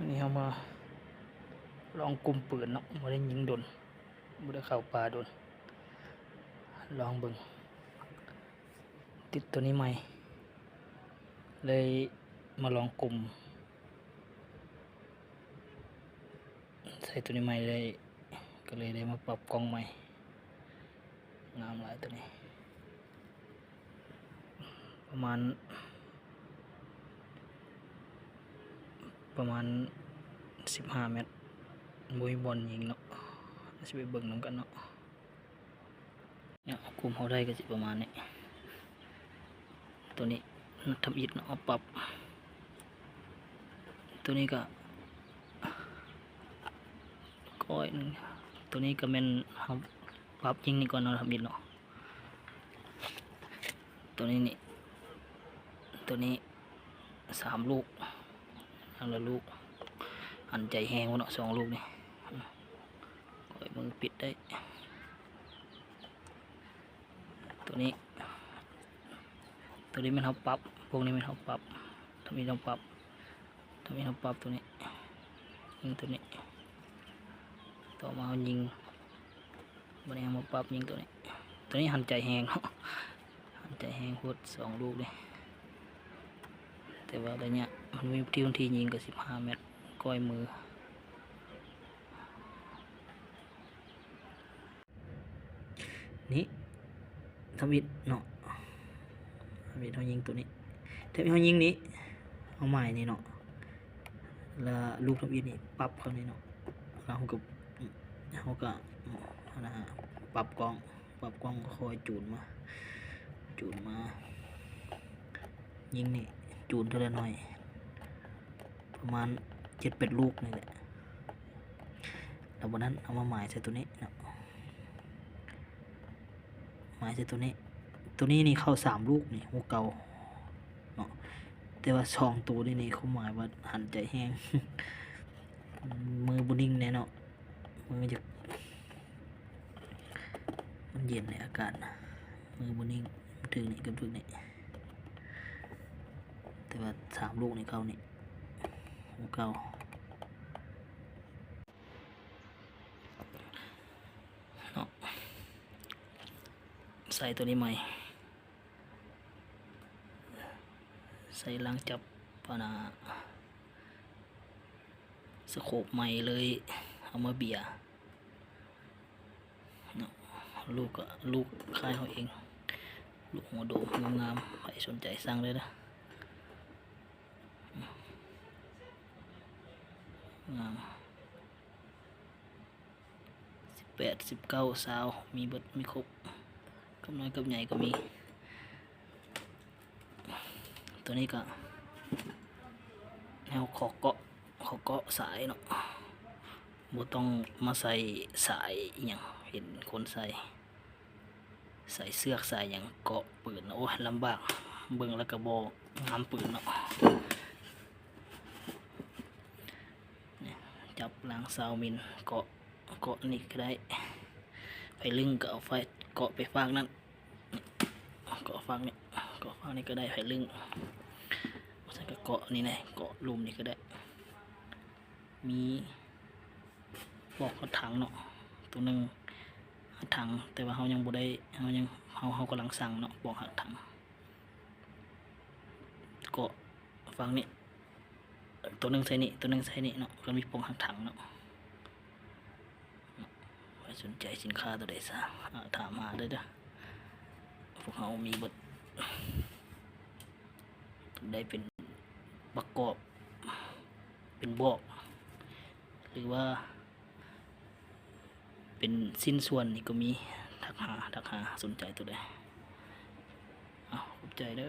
ນີ້ເຮົາມາລອງກຸ່ມປືນເນາະ, ບໍ່ໄດ້ຍິງດົນ, ບໍ່ໄດ້ເຂົ້າປ່າດົນ, ລອງເບິ່ງ. ຕິດໂຕນີ້ໃໝ່ ເລີຍມາລອງກຸ່ມ ໃສ່ໂຕນີ້ໃໝ່ເລີຍ, ກໍເລີຍໄດ້ມາປັບກ້ອງໃໝ່. ງາມຫຼາຍໂຕນີ້. ປະມານ ປະມານສິບຫ້າແມັດ, ບໍ່ມີບ່ອນຍິງເນາະ. ຊິໄປເບິ່ງນຳກັນເນາະ. ເນາະ, ກຸ່ມເຮົາໄດ້ກໍຊິປະມານນີ້. ໂຕນີ້ນັກທຳອິດເນາະ ເອົາປັບ. ໂຕນີ້ກໍ ກ້ອຍໜຶ່ງ. ໂຕນີ້ກໍແມ່ນເຮົາປັບຍິງນີ້ກ່ອນເນາະ ທຳອິດເນາະ. ໂຕນີ້ນີ້ ໂຕນີ້ສາມລູກ, ອັນລະລູກ. ຫັນໃຈແຮງເນາະ ສອງລູກນີ້. ຂ້ອຍມືປິດໄດ້. ໂຕນີ້ ໂຕນີ້ແມ່ນເຮົາປັບ, ພວກນີ້ແມ່ນເຮົາປັບ, ທຳອິດເຮົາປັບ, ທຳອິດເຮົາປັບໂຕນີ້, ຍິງໂຕນີ້. ຕໍ່ມາເຮົາຍິງ, ບັດນີ້ເຮົາມາປັບຍິງໂຕນີ້. ໂຕນີ້ຫັນໃຈແຮງເນາະ, ຫັນໃຈແຮງໂພດ ສອງລູກເດ້. ແຕ່ວ່າໄລຍະມັນມີທີ່ ທີ່ຍິງກໍສິບຫ້າແມັດ, ກ້ອຍມື. ນີ້ ທຳອິດເນາະ, ທຳອິດເຮົາຍິງໂຕນີ້, ທຳອິດເຮົາຍິງນີ້ ເຮົາໝາຍນີ້ເນາະ, ແລ້ວລູກທຳອິດນີ້ປັບເຂົ້ານີ້ເນາະ, ແລ້ວເຮົາກໍ ເຮົາກໍ ອັນນະ ປັບກ້ອງ, ປັບກ້ອງກໍຄ່ອຍຈູນມາ, ຈູນມາ ຍິງນີ້ ຈູນເທື່ອລະໜ້ອຍ. ປະມານເຈັດແປດລູກນີ້ແຫຼະ. ແລ້ວບັດນັ້ນເອົາມາໝາຍໃສ່ໂຕນີ້ເນາະ, ໝາຍໃສ່ໂຕນີ້. ໂຕນີ້ນີ້ເຂົ້າສາມລູກນີ້ ຫົວເກົ່າເນາະ, ແຕ່ວ່າສອງໂຕນີ້ນີ້ ຄວາມໝາຍວ່າຫັນໃຈແຮງ, ມືບໍ່ນິ່ງແນ່ເນາະ. ມືຈະ ມັນເຢັນໃນອາກາດນະ, ມືບໍ່ນິ່ງ, ຖືກນີ້ກັບຖືກນີ້. ແຕ່ວ່າສາມລູກນີ້ເຂົ້ານີ້ ຂອງເກົ່າເນາະ. ໃສ່ໂຕນີ້ໃໝ່. ໃສ່ຫຼັງຈັບ ອັນນະ ສະໂຄບໃໝ່ເລີຍ, ເອົາມາເບຍເນາະ. ລູກກໍລູກຄ້າຍເຮົາເອງ, ລູກຫົວໂດມງາມໆ, ໃຜສົນໃຈສັ່ງເລີຍເດີ. ງາມ. ສິບແປດ ສິບເກົ້າ ຊາວ ມີເບິດ ມີຄົບ, ກັບນ້ອຍກັບໃຫຍ່ກໍມີ. ໂຕນີ້ກໍແນວເຄາະເກາະ, ເຄາະເກາະສາຍເນາະ, ບໍ່ຕ້ອງມາໃສ່ສາຍອີ່ຫຍັງ, ເຫັນຄົນໃສ່ ໃສ່ເຊືອກໃສ່ຫຍັງເກາະປືນ, ໂອ້ຍ ລຳບາກ, ເບິ່ງແລ້ວກໍບໍ່ງາມປືນເນາະ. ຈັບຫຼັງຊາວມິນ ເກາະ ເກາະນີ້ກໍໄດ້, ໄຟລຶ້ງກໍເອົາໄຟເກາະໄປຟາກນັ້ນ, ເກາະຟາກນີ້ ເກາະຟາກນີ້ກໍໄດ້ ໄຟລຶ້ງ, ບໍ່ຊັ້ນກໍເກາະນີ້ແຫຼະ, ເກາະລຸ່ມນີ້ກໍໄດ້. ມີປອກຮັກຖັງເນາະ ໂຕໜຶ່ງ, ຮັກຖັງ, ແຕ່ວ່າເຮົາຍັງບໍ່ໄດ້ ເຮົາຍັງ ເຮົາ ເຮົາກຳລັງສັ່ງເນາະ ປອກຮັກຖັງ. ເກາະຝັ່ງນີ້ ໂຕໜຶ່ງໃສ່ນີ້ ໂຕໜຶ່ງໃສ່ນີ້ເນາະ, ກໍມີປອກຮັກຖັງເນາະ. ໃຜສົນໃຈສິນຄ້າໂຕໃດສະ ຖາມຫາໄດ້ເດີ, ພວກເຮົາມີເບິດ. ໄດ້ເປັນປະກອບ ເປັນບອກ ຫຼືວ່າເປັນຊິ້ນສ່ວນນີ້ກໍມີ, ທັກຫາ ທັກຫາ ສົນໃຈໂຕໃດ. ເອົາ ຂອບໃຈເດີ.